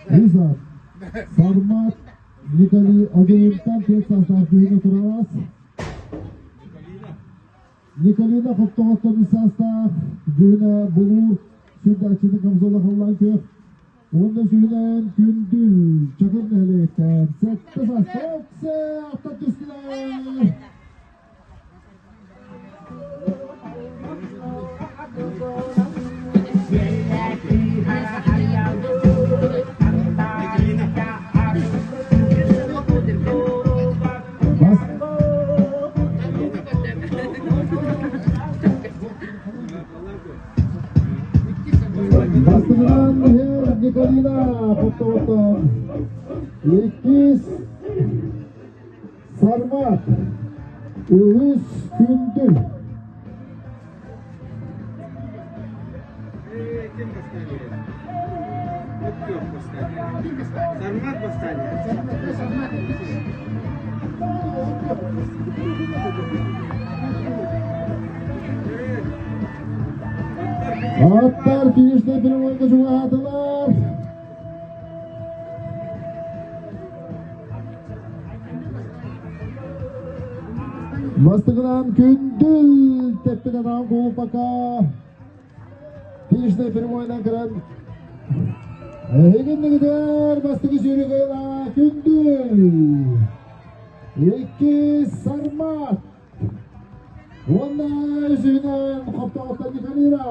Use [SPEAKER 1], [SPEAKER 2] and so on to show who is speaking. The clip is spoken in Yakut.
[SPEAKER 1] Үс ат. Сармат Николи Одеевтан түөрт саастаах күһүнэ тураас. Николина Хоптоҕоттон үс саастаах дьүһүнэ Булуур сүрдээччитин камзола халлаан күөх уонна сүһүнэн Күндүл Чакыр нэһилиэктэн сэттэ саастаах аттар түстүлэр. Бас Бастыгынан иһэр Николина Хоптоҕоттон иккис Сармат, үһүс Күндүл.
[SPEAKER 2] Ким бастаан Сармат бастаан.
[SPEAKER 1] Аттар финиште прямойга чугаһаатылар. Бастакынан Күндүл тэппит атаҕын кулуппакка финишнэй прямойынан кыран эһигиннигитэр бастакы сүүрүү кыайла Күндүл иккис Сармат уонна үсүһүнэн Хоптоҕоттон Николина.